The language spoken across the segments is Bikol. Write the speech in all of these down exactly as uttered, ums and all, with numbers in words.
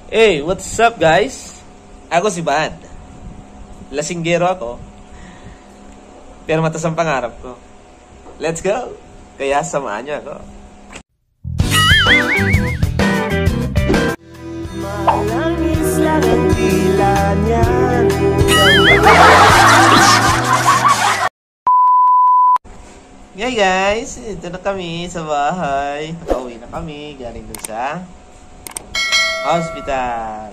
Hey, what's up, guys? Ako si Bad. Lasinggero ako. Pero mataas ang pangarap ko. Let's go! Kaya samahan niyo ako. Malangis lang ang dila niyan. Hey guys, ito na kami sa bahay. Nakauwi na kami galing dun sa hospital.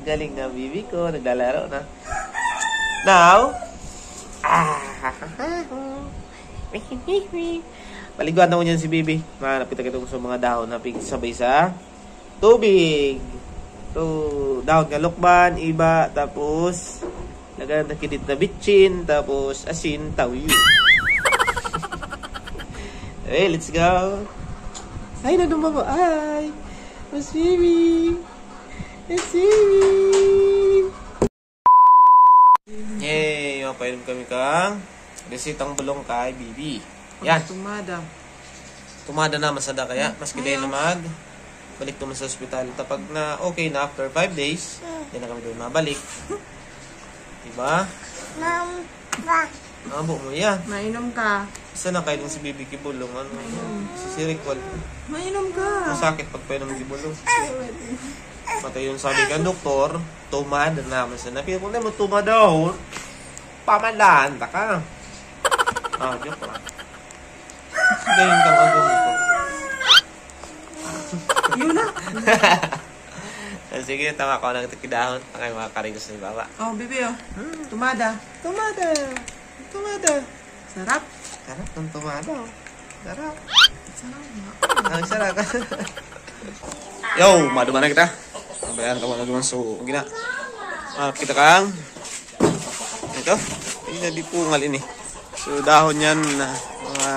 Galing na bibi ko, naglalaro na. Now, ah, paliguan na ko niyan si bibi. Mahanap kita kitong sa mga dahon na pigsabay sa tubig. So, dahon nga lukban, iba, tapos lagayan na kinit na bitsin, tapos asin, tawyo. Okay, let's go. Ay, na dumabo. Ay, Mas Bibi. Mas Bibi. Yay! Mapainom kami kang resitang bulong kay Bibi. Yan. Tumada. Tumada naman sa da kaya. Maski dahil na mag balik naman sa ospital. Tapag na okay na after five days, yan na kami doon mabalik. Diba? Mom, pa. Abo mo yan. Mainom ka. Isa na kayo si Bibi Kibulong. Ano? Mainom. Si Sirikwal. Mainom ka. Masakit pagpainom ni Kibulong. Patay yung sabi ka, doktor, tumada naman sa napi. Kung mo tumada ho, pamalaan ta ka. Ah, joke lang. Ganyan ka mag-umito. Yun na. Sige, tama ko nang tikidahon. Ang mga karigos sa ibaba. Oh, bibi, oh. Tumada. Tumada. Tumada. Sarap. Sarap ng tumada, oh. Sarap. Sarap nga. Ang sarap. Yo, maduman na kita. Sabayaan ka muna duman. So, gina. Ah, kita kang. Ito. Ay, nadipungal ini. So, dahon yan na mga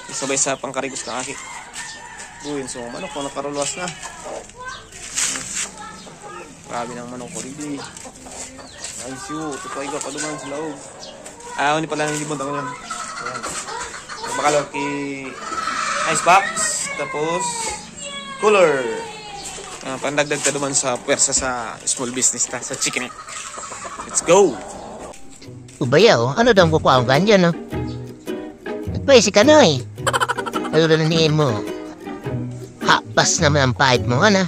isabay sa pangkarigos na aki. Uy, so, manok, kung nakaruluwas na. Grabe ng manok ko, Bibi. Ay, siyo. Ito pa, iga pa duman sa laog. Ah, ini pala ang libon, tango yan. Ayan. Magpakalaw ki ice box, tapos cooler. Ah, pandagdag ta duman sa pwersa sa small business ta, sa chicken. Let's go! Ubaya, oh. Ano daw ang kukuha ko ganyan, no? Nagpaisi ka na, eh. Ano na ni mo? Hapas naman ang pipe mo, ana.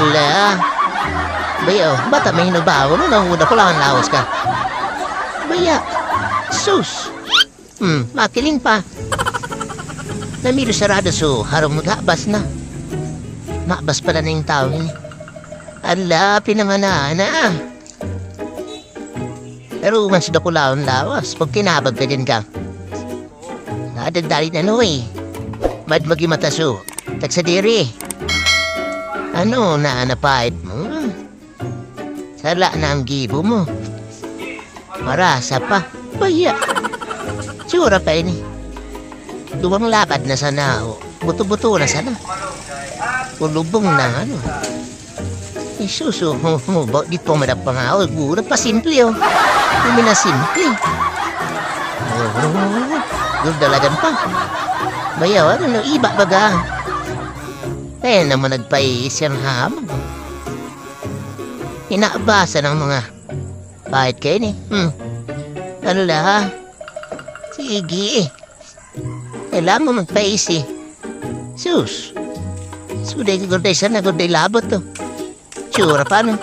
Wala. Baya, oh. Bata may hinubaho, no? Nahuda ko lang ang lawas ka. Baya. Sus! Hmm, makiling pa. Namilo sarado so, harong maghabas na. Mabas pala na yung tao ini. Ala, pinanganan na. Pero man sa dakulaon lawas, pag tinabag ka din ka. Nadagdali na no eh. Mad magimataso. Tagsadiri. Ano na napahit mo? Sala na ang gibo mo. Marasa pa. Baya. Tsura pa ini. Duwang lakad na sana o buto-buto na sana. O lubong na ano. Isuso, ho, ho, ba, di pa madapang ako. Gura pa simple, oh. Hindi na simple. Oh, gura dalagan pa. Bayaw, ano, no, iba baga. Kaya naman nagpaiis yung hamag. Inabasa ng mga pahit kayo ni. Hmm. Ano la, ha? Sige, eh. Kailangan mo magpaisi. Sus. Suday ko gurday sana, gurday labot to. Tsura pa, no?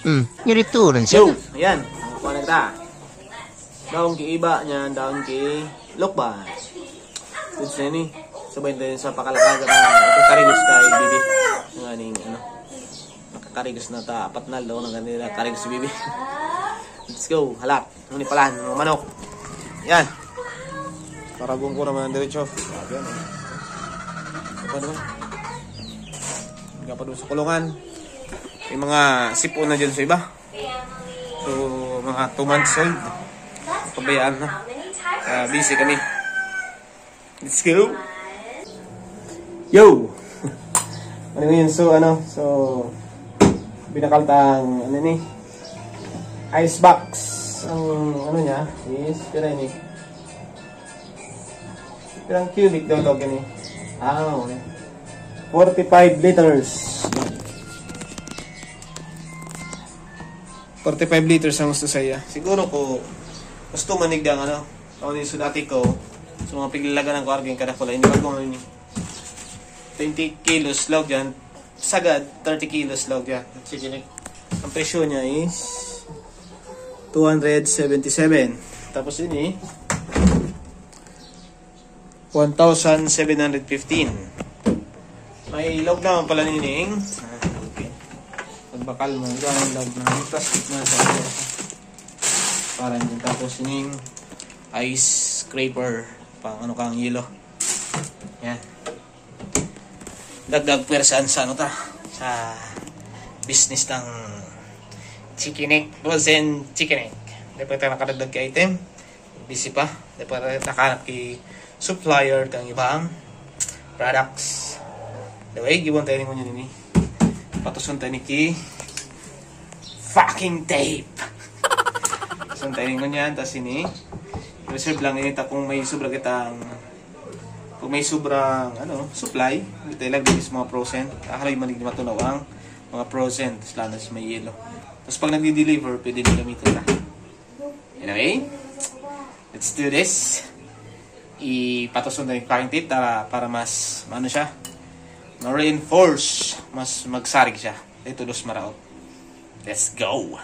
Hmm, nirituran siya. Yo, ayan. Kuha na kita. Daon ki iba niyan, daon ki lukban. Good sa ini. Sabay tayo sa pakalakaga na ito karigos kay Bibi. Ang aning, ano, nakakarigos na ta, apat na lo, nang kanila karigos si Bibi. Let's go, halak. Ano ni pala, mga manok. Yan. Para buong ko naman ang diretso. Grabe yan, eh. Ano ba? Hanggang pa doon sa kulungan. Yung mga sipon na dyan sa iba. So, mga two months old. Pabayaan na. Ah, busy kami. Let's go! Yo! Ano yun? So, ano? So, binakal tang, ano ni? Ice box. Ang, ano niya, is, pero ini. Pero ang cubic daw, daw, gani. Ah, okay. Forty-five liters. Forty-five liters ang gusto saya. Siguro ko gusto manigdang ano, ano yung sudati ko, sa mga piglalagan ng karga yung kadakula, hindi ko ano yun. Twenty kilos laog yan. Sagad, thirty kilos laog yan. Sige, Nick. Ang presyo niya is two hundred seventy-seven. Tapos ini, one thousand seven hundred fifteen. May laog naman pala nining. Ah, okay. Pagbakal mo, yan ang laog na. May plastic na sa ano. Parang yun. Tapos ining ice scraper. Pang ano kang yelo. Yan. Dagdag pwersa sa ano ta. Sa business ng Chicken Egg. Frozen Chicken Egg. Hindi pa tayo nakadagdag kay item. Busy pa. Di pa rin nakahanap ki supplier kang ibang products. The way, giwan tayo ni ngunyan ini. Patuson tayo ni ki fucking tape. Patuson tayo ni ngunyan, tas ini. Reserve lang ini ta kung may sobra kitang, kung may sobrang ano, supply, hindi tayo lang sa mga frozen. Ahaloy manig matunaw ang mga frozen, tas lalo sa may yelo. Tas pag nagdi-deliver, pwede din gamitin na. Anyway, let's do this. Ipatuson na yung packing tape para, para mas, ano siya, ma-reinforce, mas magsarig siya. Ito, dos maraot. Let's go!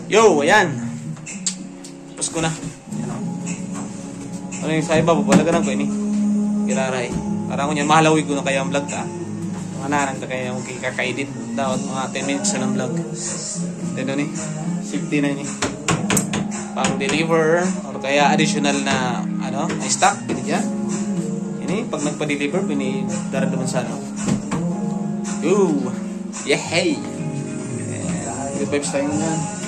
Yo, ayan. Tapos ko na. Ayan o. Ano yung sa iba, papalaganan ko ini. Giraray. Parang ko niya, mahalawig ko na kaya ang vlog ta. Mga narang ta kaya yung kaka-edit. Dapat mga ten minutes na ng vlog. Ito ni, safety na ini. Pang deliver, or kaya additional na, ano, na stock, pwede dyan. Ini, pag nagpa-deliver, pinidara naman sa ano. Yo! Yehey! Good vibes tayo na.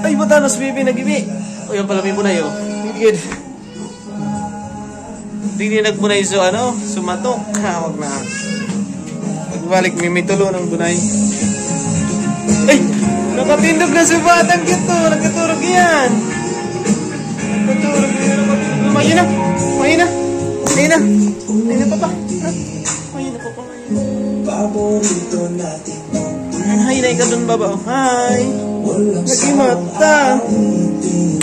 Ay, batanos, baby, nagibi. O, yan pala, may bunay, oh. Good. Tingnan nagmunay so, ano, sumatok. Hawak na. Pagbalik, may, may tulo ng bunay. Ay! Nakatindog na sa batang ito. Nagkaturog yan. Nagkaturog yan. Mahina. Mahina. Mahina. Mahina pa ba? Ha? Mahina pa ba? Paborito natin. Ay, hi na ikaw dun, baba. Oh, hi. Nagimata. Hmm.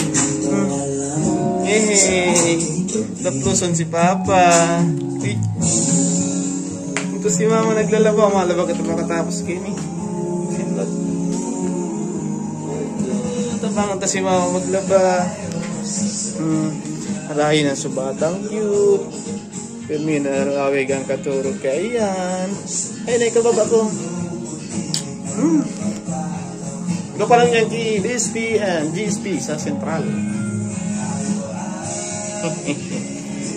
Hey. Dapluson si Papa. Uy. Ito si Mama naglalaba. Malaba ka ito makatapos kayo ni. Sindot. Ito, tabangan ta si Mama maglaba. Hmm. Harahin ang subatang cute. Pirmi na awig ang katurog kaiyan. Ay, na ikababa ko. Hmm. Ito pa lang yan, G D S P and G S P sa Central.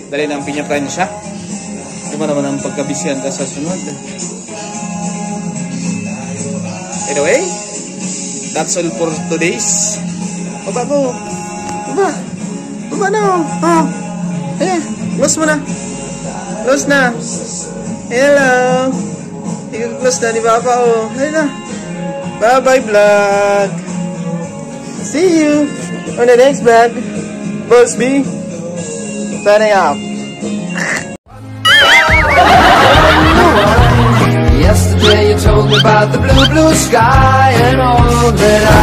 Dali lang, pinya-plan siya. Di ba naman ang pagkabisihan ka sa sunod? Anyway, that's all for today's. Baba ko. Baba. Baba na, oh. Oh. Ayan. Close mo na. Close na. Hello. I-close na ni Papa, oh. Ayan na. Bye-bye, vlog. See you on the next vlog. Boss B, signing off. Yesterday you told me about the blue, blue sky and all that I